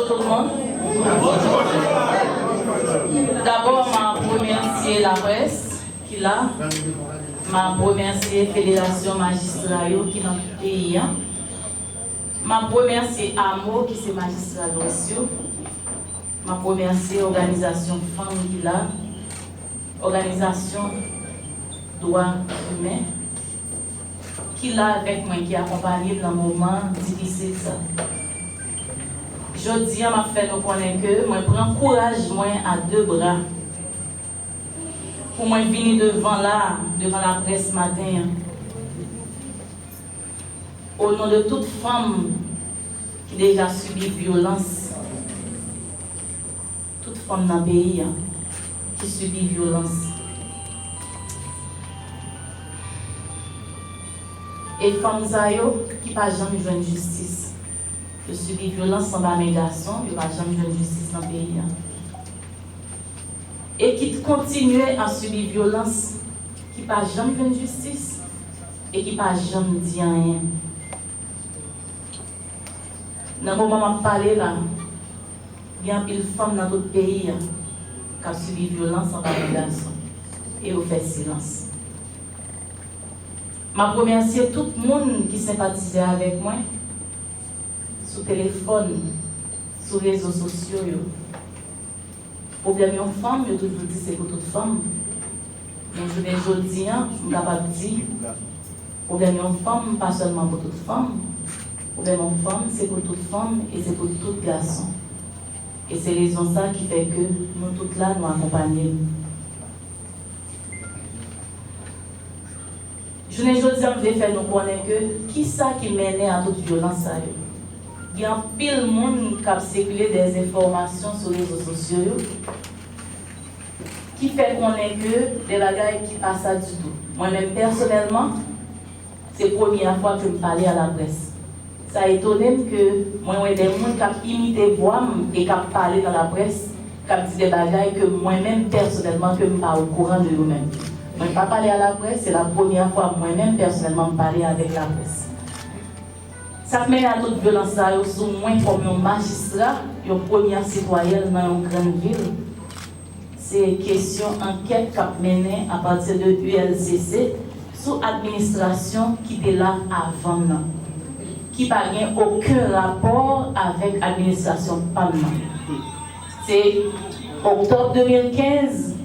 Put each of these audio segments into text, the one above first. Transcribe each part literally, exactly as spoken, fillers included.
Tout moun. Dabò, m ap remèsye laprès ki la. M ap remèsye Federasyon Majistra yo ki nan peyi a. M ap remèsye amo ki se majistra Lwès yo. M ap remèsye òganizasyon fanm ki la, òganizasyon dwa imen ki la avèk mwen, ki akonpanye m nan moman difisil sa. Jodi a, m ap fè nou konnen ke mwen pran kouraj mwen a de bra pou mwen vini devan la, devan laprès maten an. O non de tout fanm ki deja sibi vyolans, tout fanm nan peyi a ki sibi vyolans. E fanm sa yo ki pa janm jwenn jistis. Yo sibi vyolans anba men gason, yo pa janm jwenn jistis nan peyi a. E ki kontinye ap sibi vyolans, ki pa janm jwenn jistis, e ki pa janm di anyen. Nan moman m ap pale la, gen anpil fanm nan tout peyi a k ap sibi vyolans anba men gason, e yo fè silans. M ap remèsye tout moun ki senpatize avèk mwen sou telefòn, sou rezo sosyo yo. Pwoblèm yon fanm, yo toujou di se pou tout fanm. Men jounen jodi a, m kapab di, pwoblèm yon fanm pa sèlman pou tout fanm. Pwoblèm yon fanm, se pou tout fanm e se pou tout gason. E se rezon sa ki fè ke nou tout la, nou akonpanye l. Jounen jodi a, m vle fè nou konnen ke kisa ki mennen a tout vyolans sa yo. Gen anpil moun k ap sikile de enfòmasyon sou rezo sosyo yo ki fè konnen ke de bagay ki pa sa ditou. Mwen menm pèsonèlman, se premye fwa ke m pale a laprès. Sa etone m ke mwen wè de moun k ap imite vwa m e k ap pale nan laprès, k ap di de bagay ke mwen menm pèsonèlman ke m pa okouran de yo menm. Mwen pa pale a laprès, se la premye fwa mwen menm pèsonèlman m pale avèk laprès. Sa k mennen a tout vyolans sa yo sou mwen kòm yon majistra, yon premyè sitwayèn nan yon grann vil, se kesyon ankèt k ap mennen apati de U L C C sou administrasyon ki te la avan m nan, ki pa gen okenn rapò avèk administrasyon pa m nan. Se oktòb de mil kenz,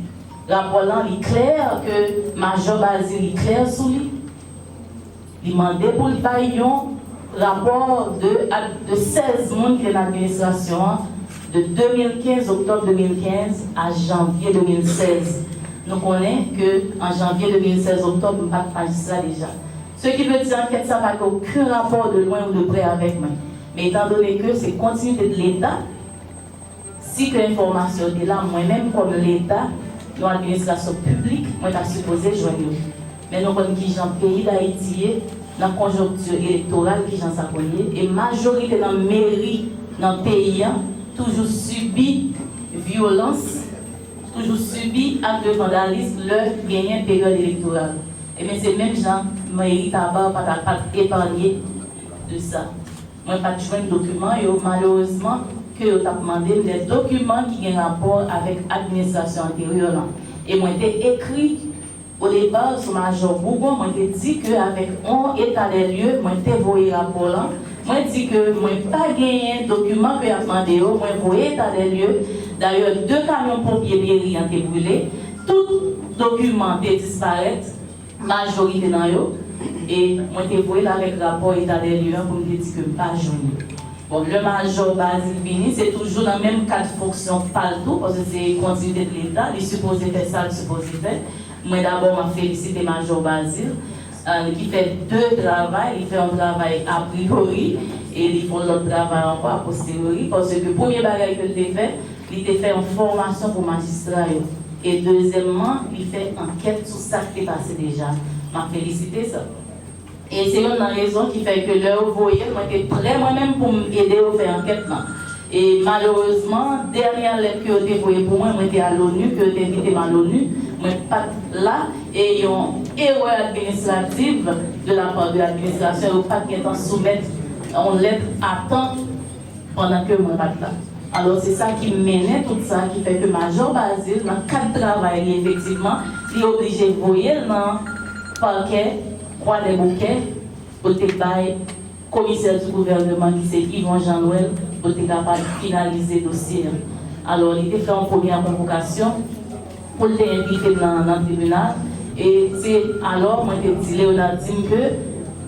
rapò lan li klè ke Majò Bazil li klè sou li. Li mande pou l bay yon rapò de, de sèz moun ki te nan administrasyon an, de de mil kenz, oktòb de mil kenz, a janvye de mil sèz. Nou konnen ke an janvye de mil sèz, oktòb, m pa t majistra deja. Se ki vle di ankèt sa pa gen okenn rapò de lwen ou de prè avèk mwen. Men etandone ke se kontinite de Leta, si ke enfòmasyon te la, mwen menm kòm Leta, yon administrasyon piblik, mwen ta sipoze jwenn yo. Men nou konn kijan peyi Dayiti ye, nan konjonkti elektoral, kijan sa konn ye, e majorite nan meri nan peyi a toujou sibi vyolans, toujou sibi ak de vandalis lè genyen peryòd elektoral. Ebyen, se menm jan meri Taba pa ta, pa t epanye de sa. Mwen pa t jwenn dokiman yo, malerezman, ke yo t ap mande m de dokiman ki gen rapò avèk administrasyon anteryè lan. E mwen te ekri, odepa, sou Majò Bougon, mwen te di ke avèk yon eta de lye, mwen te voye rapò lan. Mwen di ke mwen pa genyen dokiman ke y ap mande yo, mwen voye eta de lye. Dayè, de kamyon ponpye meri an te brile. Tout dokiman te disparèt. Majorite nan yo, e mwen te voye l avèk rapò eta de lye an pou m te di ke m pa jwenn yo. Bon, lè Majò Bazil vini, se toujou nan menm kad fonksyon pa l tou, paske se kontinite de Leta, li sipoze fè sa l sipoze fè. Mwen dabò, m ap felisite Majò Bazil, euh, ki fè de travay, li fè yon travay a priori, e li fè yon lòt travay ankò a posteriori, paske premye bagay ke l te fè, li te fè yon fòmasyon pou majistra yo. E dezyèmman, li fè ankèt sou sa k te pase deja. M ap felisite sa. E se youn nan rezon ki fè ke lè yo voye l, mwen te prè mwen menm pou m ede yo fè ankèt lan. E malerezman, dènyè lèt ke yo te voye pou mwen, mwen te a l'ONU, ke yo te envite m a l'ONU, mwen pa t la, e yon erè administrativ de la part de l'administration, yo pa t gentan soumèt yon lèt a tan pandan ke mwen pa t la. Alò, se sa ki mennen tout sa, ki fè ke Majò Bazil, nan kad travay li efektivman, li oblije voye l nan pakè Kwadèboukè pou l te bay komisè di gouvènman ki se Yvon Jean Noël pou l te kapab finalize dosye a. Alò, li te fè yon premyè konvokasyon pou l te envite m nan, nan tribinal. E se alò mwen te di Leonard di m ke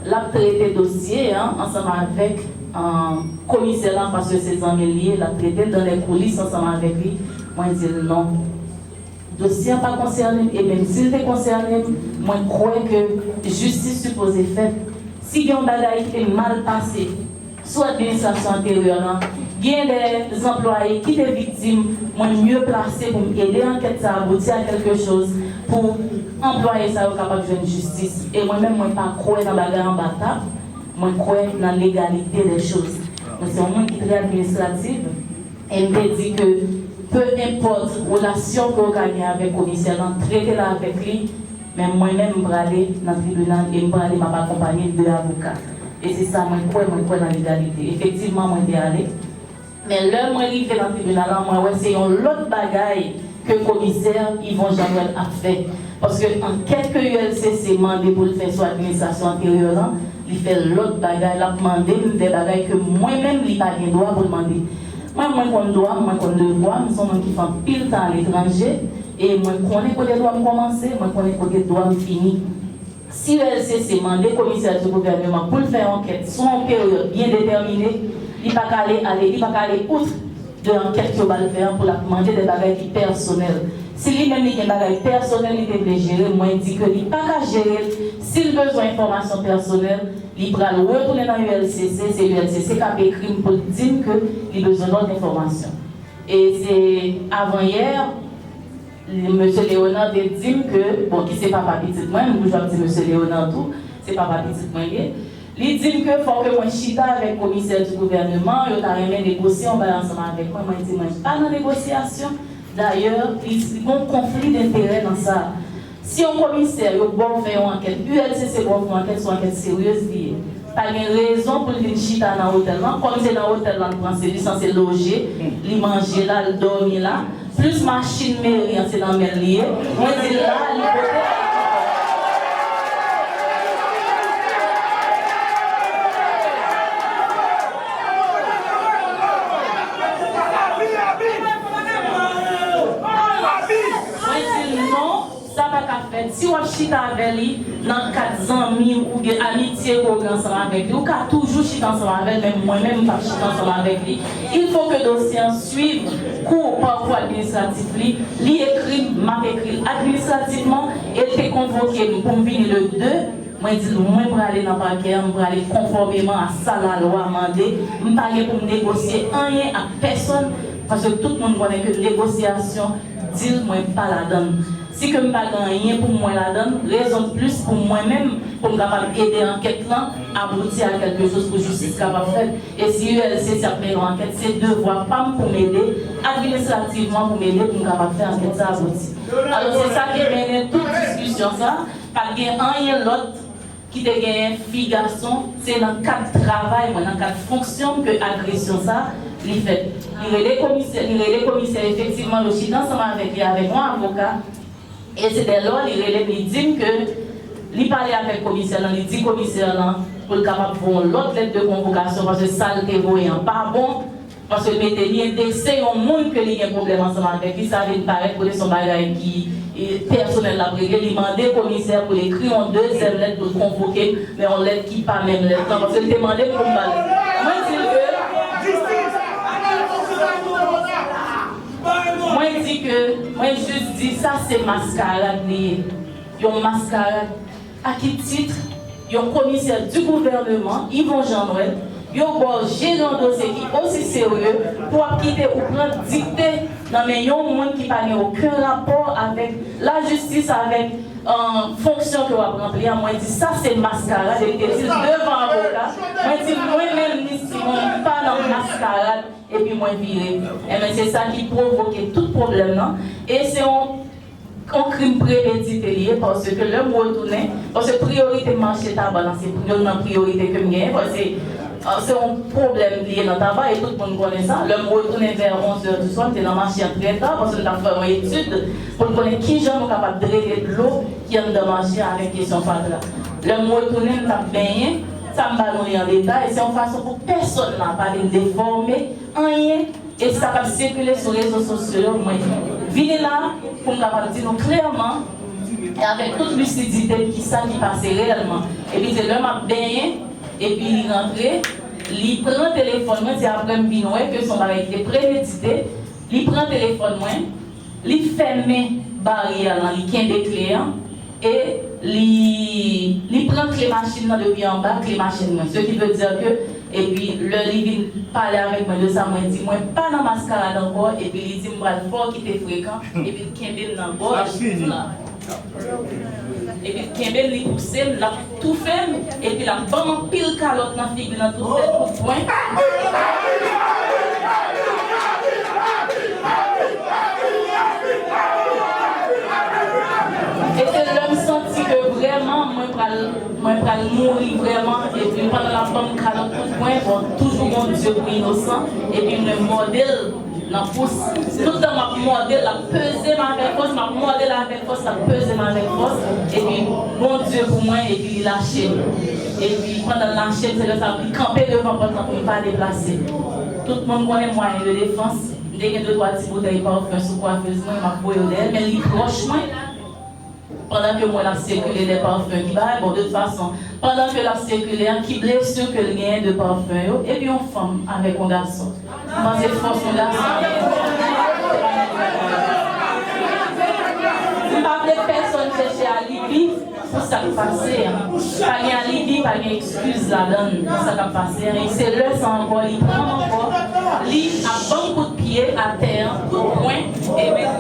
l ap trete dosye an ansanm avèk komisè lan, paske se zanmi l li ye, l ap trete l dan lè koulis ansanm avèk li. Mwen di l non. Dosye an pa konsène m, e menm si l te konsène m, mwen kwè ke jistis sipoze fèt. Si gen yon bagay ki te mal pase sou administrasyon anteryè lan, gen de zanplwaye ki te viktim, mwen mye plase pou m ede ankèt sa a abouti a kèlke choz pou anplwaye sa yo kapab jwenn jistis. E mwen menm, mwen pa kwè nan bagay anba tab, mwen kwè nan legalite dè choz. Mwen se yon moun ki trè administratif, e m te di ke pe enpòt relasyon ke w ka gen avèk komisè lan, trete l avèk li, men mwen menm m prale nan tribinal e m prale m ap akonpanye de avoka. E se sa mwen kwè, mwen kwè nan legalite. Efektivman, mwen te ale. Men lè mwen rive nan tribinal lan, mwen wè se yon lòt bagay ke komisè Yvon Jean Noël ap fè. Paske ankèt ke U L C C mande pou l fè sou administrasyon anteryè lan, li fè lòt bagay, l ap mande m de bagay ke mwen menm li pa gen dwa pou l mande. Mwen, mwen konn dwa m, mwen konn devwa m, m se yon moun ki fè anpil tan aletranje, e mwen konnen kote dwa m kòmanse, mwen konnen kote dwa m fini. Si U L C C mande komisè di gouvènman pou l fè yon ankèt sou yon peryòd byen detèmine, li pa ka ale, ale, li pa ka ale out de ankèt yo ba l fè an pou l ap mande de bagay ki pèsonèl. Si li menm li gen bagay pèsonèl li te vle jere, mwen di ke li pa ka jere l. Si l bezwen enfòmasyon pèsonèl, li pral retounen nan U L C C, se U L C C k ap ekri m pou l di m ke li bezwen lòt enfòmasyon. E se avanyè, mesye Leonard te di m ke, bon, ki se papa pitit mwen, m toujou ap di mesye Leonard tou, se papa pitit mwen li ye. Li di m ke fò ke mwen chita avèk komisè di gouvènman, yo ta renmen negosye yon bagay ansanm avèk mwen. Mwen di mwen pa nan negosyasyon. Dayè, li gen yon konfli denterè nan sa. Si yon komisè, yo ba w fè yon ankèt, U L C C ba w fè yon ankèt, se yon ankèt seryez li ye. Pa gen rezon pou l vin chita nan otèl lan, kòm se nan otèl lan l pran, se li sanse loje, li manje la, l dòmi la, plis machin meri an se nan men l li ye. Mwen di l la, li pote. Mwen di l non, sa pa ka fèt. Si w ap chita avè li nan kad zanmi oubyen amitye ke w gen ansanm avèk li, ou ka toujou chita ansanm avè l, men mwen menm, m p ap chita ansanm avèk li. Il faut que dosye an swiv kou, pakou administratif li. Li ekri m, m ap ekri l administrativman, e l te konvoke m pou m vini le de. Mwen di l, mwen prale nan pakè an, m prale konfòmeman a sa lalwa mande. M pa gen pou m negosye anyen ak pèsonn, paske tout moun konnen ke negosyasyon, dil, mwen pa ladan l. Si ke m pa gen anyen pou m wè ladan l, rezon de plis pou mwen menm, pou m kapab ede ankèt lan abouti a kèlke choz pou jistis kapab fèt. E si U L C C ap mennen yon ankèt, se devwa pa m pou m ede administrativman, pou m ede pou m kapab fè ankèt sa abouti. Alò, se sa ki mennen tout diskisyon sa. Pa t gen anyen lòt ki te genyen fi gason, se nan kad travay mwen, nan kad fonksyon m ke agresyon sa li fèt. Li rele komisè, li rele komisè, efektivman, yo chita ansanm avèk li, avèk yon avoka, e se dèlò li rele m, li di m ke li pale avèk komisè lan, li di komisè lan pou l kapab voye yon lòt lèt de konvokasyon, paske sa l te voye an pa bon. Paske l mete li endekse yon moun ke li gen pwoblèm ansanm avèk li, sa vin parèt kote se yon bagay ki, e, pèsonèl l ap regle. Li mande komisè pou l ekri yon dezyèm lèt pou l konvoke m, men yon lèt ki pa menm lèt lan, paske l te mande m pou m ba l. Mwen di l ke, mwen di ke, mwen jis di sa se maskarad li ye. Yon maskarad. A ki tit yon komisè di gouvèneman, Yvon Jean Noël, yo ba w jeran dosye ki osi serye pou w ap kite ou pran dikte nan men yon moun ki pa gen okenn rapò avèk lajistis, avèk, euh, fonksyon ke w ap ranpli a? Mwen di sa se maskarad, e li te di l devan avoka. Mwen di mwen menm, Ni Simon, m pa nan maskarad, epi mwen vire. Enben, se sa ki pwovoke tout pwoblèm nan. E se yon yon krim premedite li ye, paske lè m retounen, paske priyorite m mache Taba lan, se youn nan priyorite ke m genyen, paske Ah, se yon pwoblèm li ye nan Taba, e tout moun konnen sa. Lè m retounen vè onz è di swa, m te nan mache an trè ta, paske m t ap fè yon etid pou n konnen kijan nou kapab drene dlo ki anndan mache avèk kesyon fatra. Lè m retounen, m t ap benyen, sa m ba nou li an detay, se yon fason pou pèsonn la pa vin defòme anyen, e sa k ap sikile sou rezo sosyo yo, mwen vini la pou m kapab di nou klèman e avèk tout lisidite kisa ki pase reyèlman. Epi se lè m ap benyen, epi li rantre, li pran telefòn mwen, se apre m vin wè ke se yon bagay ki te premedite, li pran telefòn mwen, li fèmen baryè lan, li kenbe kle an, e li, li pran kle machin nan depi anba kle machin mwen. Ce qui veut dire que, epi lè li vin pale avèk mwen de sa, mwen di, mwen pa nan maskarad ankò, epi li di, m pral fè w kite frekan, epi l kenbe m nan gòj la. Epi l kenbe m, li pouse m, l ap toufe m, epi l ap ban m anpil kalòt nan figi, nan tout tèt, kout pwen. E se lè m santi ke vrèman mwen pral, mwen pral mouri vrèman, epi pandan l ap ban m kalòt kout pwen, bon, toujou gon Dye pou inosan, epi mwen mòde l nan pous. Tout tan m ap mòde l, l ap peze m avèk fòs, m ap mòde l avèk fòs, l ap peze m avèk fòs, epi Bondye pou mwen, epi li lache m. Epi pandan l lache m, se lè sa li kanpe devan pòt lan pou m pa deplase. Tout moun konnen mwayen de defans. M te gen de twa ti boutèy pafen sou kwafez mwen, m ap voye yo dèyè l, men li pwòch mwen. Pandan ke mwen l ap sikile de pafen ki bagay, bon, de tout fason, pandan ke l ap sikile an, ki blesi ke l genyen de pafen yo, epi yon fanm avèk yon gason. M panse fòs yon gason. M pa vle pèsonn chèche alibi pou sa k pase an. Pa gen alibi, pa gen eskiz ladan l pou sa k ap pase an. E se lè sa ankò, li pran m ankò, li ap ban m kout pye atè an, kout pwen, e men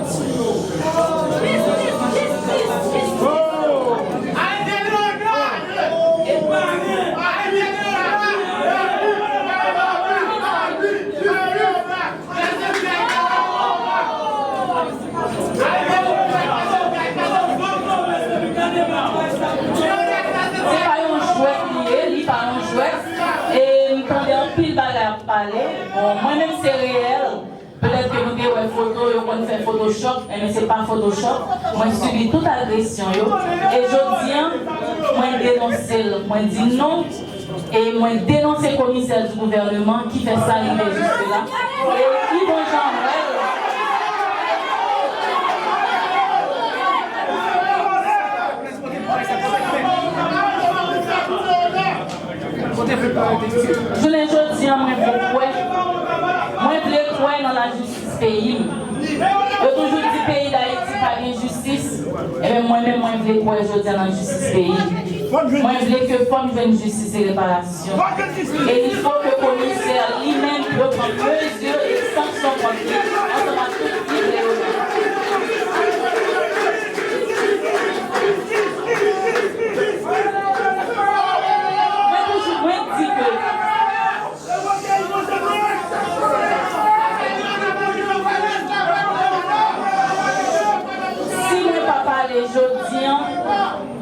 Se pa yon jwèt li ye, li pa yon jwèt. E m tande anpil bagay ap pale. Bon, mwen menm se reyèl. Petèt ke nou te wè foto, yo konn fè Photoshop, enben se pa Photoshop. Mwen sibi tout agresyon yo. E jodi an, mwen denonse l. Mwen di non. E mwen denonse komisè di gouvèneman ki fè sa rive jiske la. E Yvon Jean Noël. Jounen jodi an, mwen vle kwè, mwen vle kwè nan lajistis peyi m. Yo toujou di peyi Dayiti pa gen jistis. Ebyen, mwen menm, mwen vle kwè jodi a nan jistis peyi. Mwen vle ke fanm jwenn jistis e reparasyon. E il faut que komisè li menm yo pran mezi e sanksyon kont li, ansanm ak tout sivil yo. Mwen toujou, mwen di ke Si mwen pa pale jodi an,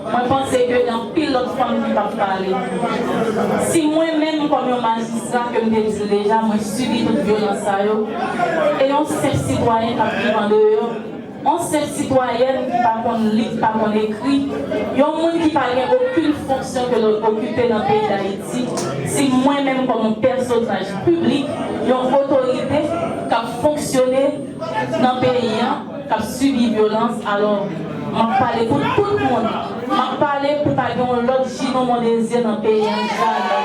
mwen panse ke gen anpil lòt fanm ki p ap pale. Si mwen menm, kòm yon majistra, ke m te di l deja, mwen sibi tout vyolans sa yo, e yon senp sitwayen k ap viv andeyò, yon senp sitwayèn ki pa konn li, ki pa konn ekri, yon moun ki pa gen okenn fonksyon ke l okipe nan peyi Dayiti, si mwen menm kòm yon pèsonaj piblik, yon otorite k ap fonksyone nan peyi an, k ap sibi vyolans, alò, m ap pale pou tout moun. M ap pale pou pa gen yon lòt Ginon Mondésir nan peyi an jamè.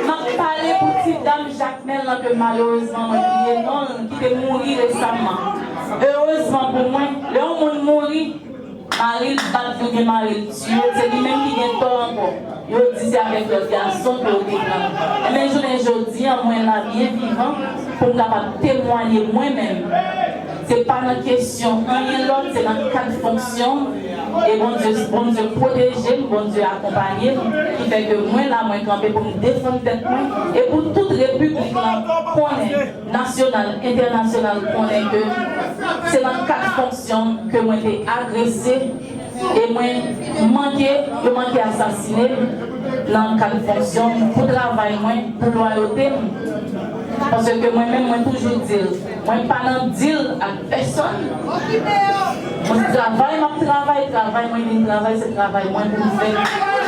M ap pale pou ti dam Jakmèl lan ke malerezman mwen bliye non l, ki te mouri resaman. Erezman pou mwen, lè yon moun mouri, mari l bat li oubyen mari l tiye l, se li menm ki gen tò ankò. Yo di se avèk lòt gason ke yo te pran l. Enben, jounen jodi an, mwen la byen vivan pou m kapab temwaye mwen menm. Se pa nan kesyon anyen lòt, se nan kad fonksyon m. E Bondye, Bondye pwoteje m, Bondye akonpaye m, ki fè ke mwen la, mwen kanpe pou m defann tèt mwen, e pou tout repiblik lan konnen, nasyonal, entènasyonal, konnen ke se nan kad fonksyon m ke mwen te agrese E mwen manke, yo manke asasine m nan kad fonksyon m, pou travay mwen, pou lwayote m. Paske mwen menm, mwen toujou di l, mwen pa nan deal ak pèsonn. Mwen travay, m ap travay, travay mwen vin travay, se travay mwen pou m fè.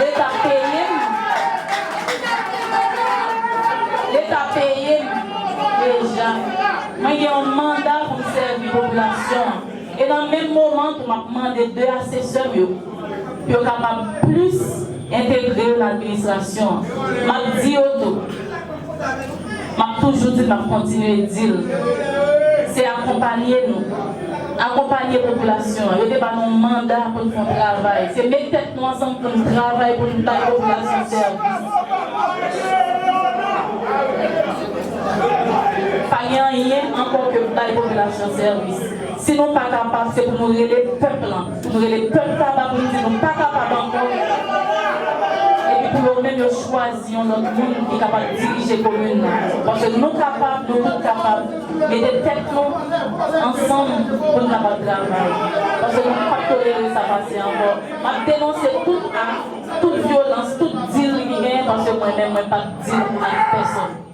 Leta peye m. Leta peye m deja. Mwen gen yon manda pou m sèvi popilasyon an. E nan menm moman tou, m ap mande de asesè m yo, pou yo kapab plis entegre yo nan administrasyon an. M ap di yo tou, m ap toujou di l, m ap kontinye di l, se akonpanye nou, akonpanye popilasyon an. Yo te ba nou manda pou n fè yon travay. Se met tèt nou ansanm pou n travay, pou n bay popilasyon sèvis. Pa gen anyen ankò ke bay popilasyon sèvis. Si nou pa kapab, se pou nou rele pèp lan, pou nou rele pèp Taba pou nou di nou pa kapab ankò. Epi pou yo menm yo chwazi yon lòt moun ki kapab dirije komin nan. Paske nou kapab, nou tout kapab. Mete tèt nou ansanm pou n kapab travay. Paske nou p ap tolere sa pase ankò. M ap denonse tout ak, tout vyolans, tout deal ki genyen, paske mwen menm, mwen p ap deal ak pèsonn.